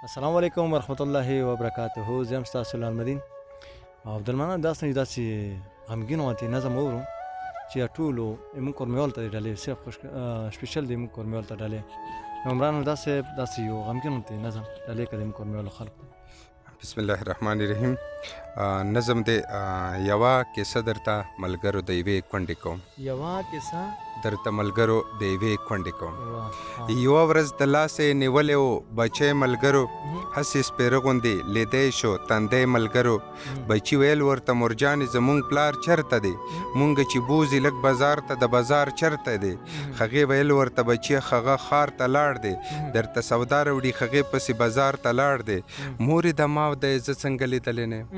السلام علیکم ورحمت الله وبرکاته. زه یم ستاسو لالمدین او عبدالمنان. داسې داسې غمګین غوندې نظم اورو چې ټولو موږ کورمیوال ته ډالۍ، صرف خوش سپیشل دی موږ کورمیوال ته ډالۍ. عمران داسې داسې یو غمګین غوندې نظم ډالۍ کړي موږ کورمیوالو خلکو. بسم الله الرحمن الرحیم. نظم دی یوه کیسه درته ملګرو د یوې کونډې کوم. یوه کیسه درته ملګرو د یوې کونډې کوم. یوه ورځ د لاسه یې نیولی و بچی ملګرو، هسې سپېره غوندې لیدی شو تندی ملګرو. بچي ویل ورته مورجانې زمونږ پلار چرته دی، مونږ چې بوځي لږ بازار ته د بازار چرته دی. هغې ویل ورته بچیه هغه ښار ته لاړ دی، درته سودا راوړي هغې پسې بازار ته لاړ دی. مورې د ما او دی زه څنګه لیدلی نه یم،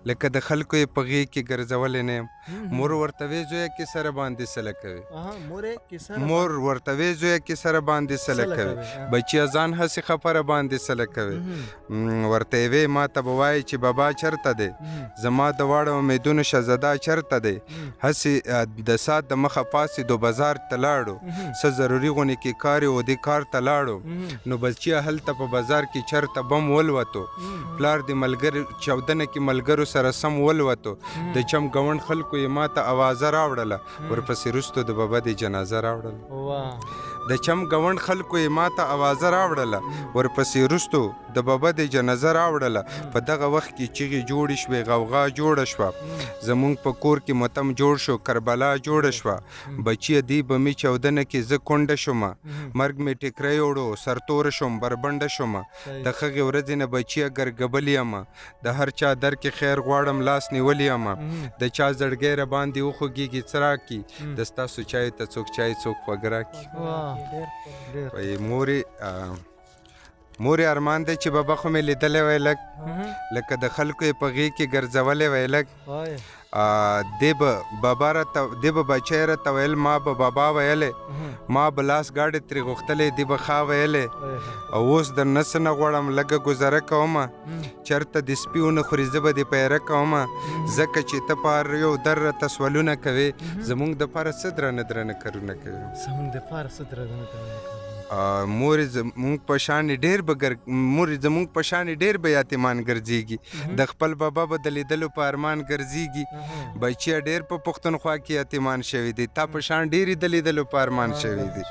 لکه د خلکو یې په غېږ کې ګرځولی نه یم. مور ورته وې زویه کې سره باندې څه لکوې، مور ورته وې زویه کې سره باندې څه لکوې، بچیه ځان هسې خپره باندې څه لکوې. ورته یې وې ما ته به وایې چې بابا چرته دی، زما د واړه امیدونو شهزاده چرته دی. هسې د ساعت د مخه پاڅېدو بازار ته لاړو، څه ضروري غونې کې کار یې و دې کار ته لاړو. نو بچیه هلته په بازار کې چرته بم ولوتو، پلار دې ملګري چاودنه کې ملګرو سره سم ولوتو. د چم ګاونډ خلکو یې ما ته اوازه راوړله، ورپسې وروستو د بابا دې جنازه راوړله. د چم ګاونډ خلکو یې ما ته اوازه راوړله، ورپسې وروستو د بابا دې جنازه راوړله. په دغه وخت کې چیغې جوړې شوې، غوغا جوړه شوه، زمونږ په کور کې متم جوړ شو، کربلا جوړه شوه. بچیه دې به مې چاودنه کې زه کونډه شومه، مرګ مې ټیکری وړو، سرتوره شوم، بربنډه شومه. د هغې ورځې نه بچیه ګرګبلې یمه، د هر چا در کې خیر غواړم لاس نیولې یمه. د چا زړګی راباندې وخوږېږي څه راکړي، د ستاسو چایو ته څوک چای څوک خوږ راکړي. وایي مورې مورې ارمان دی چې بابا خو مې لیدلی وای لږ، لکه د خلکو یې په غېږ کې ګرځولی وای لږ. دی به بابا راته، دی به بچی راته ویل، ما به بابا ویلی، ما به لاس ګاډی ترې غوښتلی، دی به ښا ویلی. او اوس د نه څه نه غواړم، لږه ګزاره کومه، چېرته د سپي ونه خوري زه به دې پیره کومه. ځکه چې ته په هر یو در راته سوالونه کوې، زمونږ دپاره څه درانه درانه کارونه کوې، زمونږ دپاره څه درانه کارونه کوې. مورې زمونږ په شان ډېر به مورې زمونږ په شان ډېر به یتیمان ګرځېږي، د خپل بابا به د لیدلو په ارمان ګرځېږي. بچیه ډېر په پښتونخوا کې یتیمان شوي دي، تا په شان ډېر یې د لیدلو په ارمان شوي دي.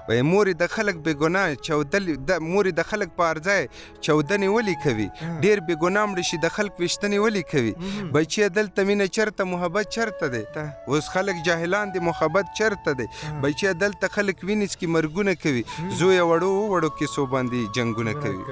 وایي مورې د خلک بې ګناه چاودلې، د مورې د خلک په هر ځای چاودنې ولې کوي، ډېر بې ګناه مړه شي د خلک ویشتنې ولې کوي. بچیه دلته مینه چېرته، محبت چېرته دی، اوس خلک جاهلان دي، محبت چېرته دی. بچیه دلته خلک ویني چې مرګونه کوي، زویه وړو وړو کیسو باندې جنګونه کوي.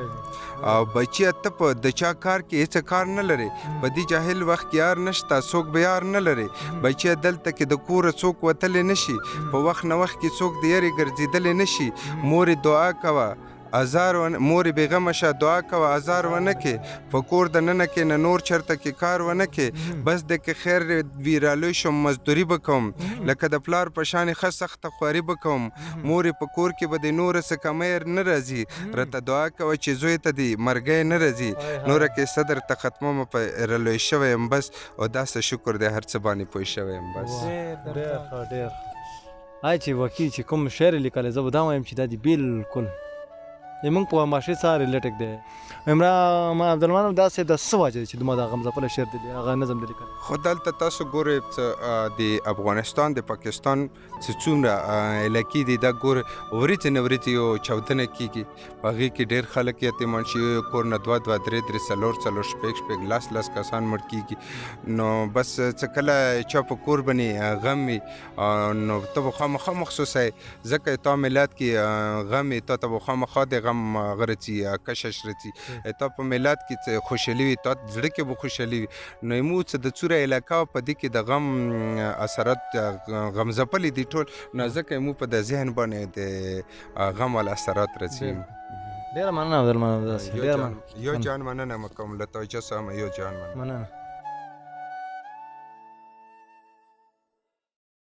او بچیه ته په د چا کار کې هېڅ کار نه لرې، په دې جاهل وخت کې یار نشته، څوک به یار نه لرې. بچیه دلته کې د کوره څوک وتلی نه شي، په وخت نه وخت کې څوک د یارې ګرځېدلی نه شي. مورې دعا کوه ازار ونه، مورې بېغمه شه دعا کوه ازار ونه کې، په کور د ننه کې نه نور چېرته کې کار ونه کې. بس د کې خیر وي رالوی شم مزدوري به کوم، لکه د پلار په شان ښه سخته خواري به کوم. مورې په کور کې به د نوره څه کمی نه راځي، راته دعا کوه چې زوی ته دې مرګی نه راځي. نوره کیسه درته ختمومه، په رالوی شوی یم بس، او داسې شکر دی هر څه باندې پوه شوی یم بس. ډېر ښه، ډېر ښه. آی چې وکیل چې کوم شعر لیکلی، زه به دا وایم چې دا دې بالکل زمونږ په معاشرې سره ریلیټډ دی. عمران عبدالمنان داسې د څه وجه دی چې دومره د غم ځپلی شعر دی، هغه نظم دی لیکلی؟ خو دلته تاسو ګورئ چې د افغانستان د پاکستان چې څومره علاقې دي، دا ګورئ ورځې نه ورځې یو چاودنه کېږي، په هغې کې ډېر خلک یتیمان شي، یو کور نه دوه دوه درې درې څلور څلور شپږ شپږ لس لس کسان مړ کېږي. نو بس څه کله چا په کور باندې غم وي، نو ته به خامخا مخصوصه یې، ځکه تا ملت کې غم وي، تا ته به خامخا د غم هغه رڅي، کشش رڅي. تا په ملت کې څه خوشحالي وي، تا زړه کې به خوشحالي وي. نو مو څه د څوره علاقه په دې کې د غم اثرات غم ځپلي دي ټول، نو ځکه مو په د ذهن باندې د غم والا اثرات رڅي. ډېره مننه عبدالمنان، ډېره مننه. یو جان مننه مو کوم له توجه څخه، یو جان مننه. مننه.